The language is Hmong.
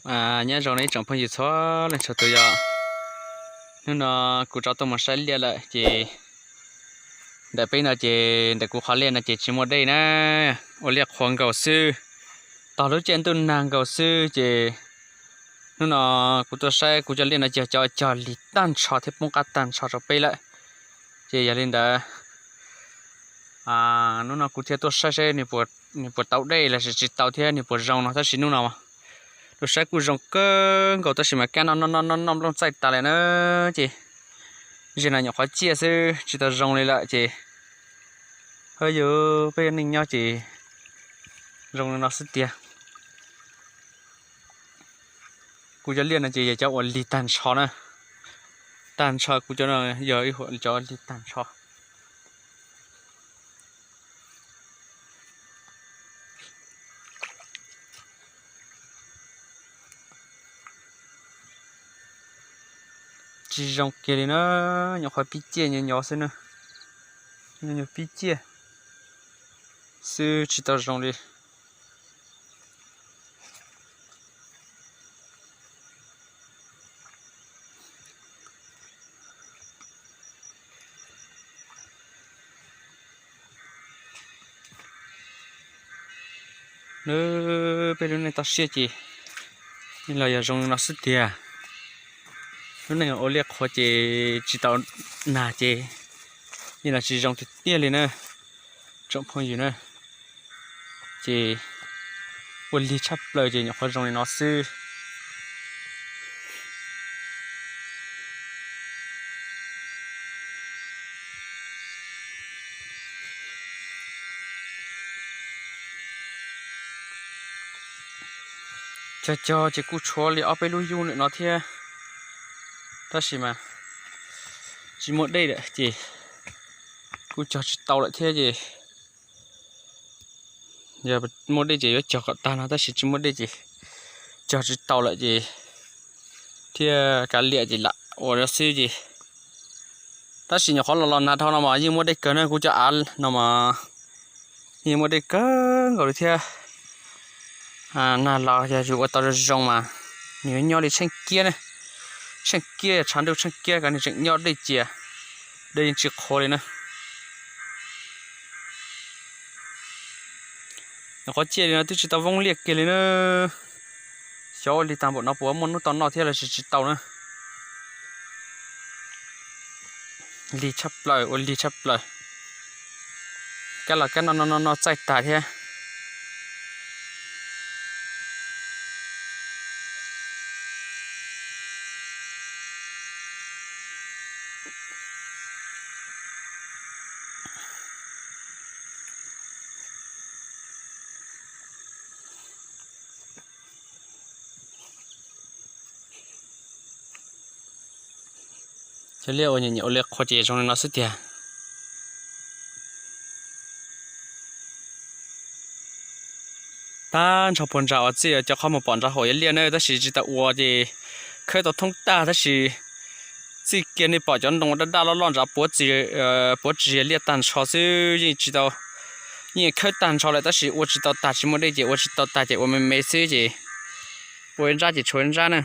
Nyob zoo nej ib tsoom phooj ywg txhua leej txhua tus yom. Hnub no kuv rov tuaj mus saib liaj lawm ces ntawm peb no ces ntawm kuv qhov liaj no ces tsis muaj dej na, ua liaj qhuav nkaus xwb, tog lub caij ntuj nag nkaus xwb ces hnub no kuv tuaj saib kuv cov liaj no ces cov cog lig tag nrho thiab poob qab tag nrho rau peb lawm. Ces yog li ntawd hnub no kuv thiaj tuaj saib saib nws puas tau dej los sis tsis tau thiab nws puas zoo no tab sis hnub no tuaj saib kuj zoo kawg nkaus tab sis mas kab noj noj noj noj nplooj txaij tas lawm na. Ces zaum no nyuam qhuav ciaj xwb tsis tau zoo li lawm ces ho yus peb neej nyob ces zoo li no xwb tiag. Kuv cov liaj no ces yog cov uas lig tag nrho na, tag nrho kuv cov no yog cov lig tag nrho. Tsis zoo kiag li na, nyuam qhuav pib ciaj nyob nyob xwb na, nyuam pib ciaj xwb tsis tau zoo li. Peb lub neej toj siab ces yeej los yog zoo li no xwb tiag. Lub neej ua liaj qhuav ces tsis tau nag ces yeej los tsis zoo tiag tiag li na, tsoom phooj ywg na. Ces ua lig tshaj plaws ces nyuam qhuav zoo li no xwb. Cog cog ces kuj tshuav li ob peb lub yub ntawm no thiab, tab sis mas tsis muaj dej lawm ces kuj cog tsis tau lawm thiab ces yog muaj dej ces yuav cog kom tag no tab sis tsis muaj dej ces cog tsis tau lawm ces thiaj kav liam ces lam ua li xwb ces, tab sis nyuam qhuav los los nag dhau no mas yeej muaj dej kawg na, kuv cov av no mas yeej muaj dej kawg nkaus li thiab. Nag los yog yus ua tau zoo zoo mas nws yuav nyob li tsheej kiab ne, tsheej kiab yog tshav ntuj tsheej kiab ko nws tseem nyob dej cia, dej yeej tsis qhuav li na. Nyuam qhuav ciaj li no twb tsis tau voob liaj kiag li na. Xyov ua li tag npaum no puas muaj hnub tau noj thiab los sis tsis tau na. Lig tshaj plaws, ua lig tshaj plaws. Kab los kab noj noj noj noj txaij tas thiab. Cov liaj ua nyiam nyiam ua liaj qhuav ces zoo li no xwb tiag. Tag nrho puag nram uas txij cov qhov mus pom nrad hauv yog liaj na, tab sis tsis tau ua ces khawb tau thoob tag tab sis txij kiag nej pom cov ntoo daj daj loj loj nrad puav tsis, puav tsis yog liaj tag nrho xwb, yeej tsis tau, yeej khawb tag nrho lawm tab sis ua tsis tau tag, tsis muaj dej ces ua tsis tau tag ces ua me me xwb ces ua ib nrab ces tshuav ib nrab na.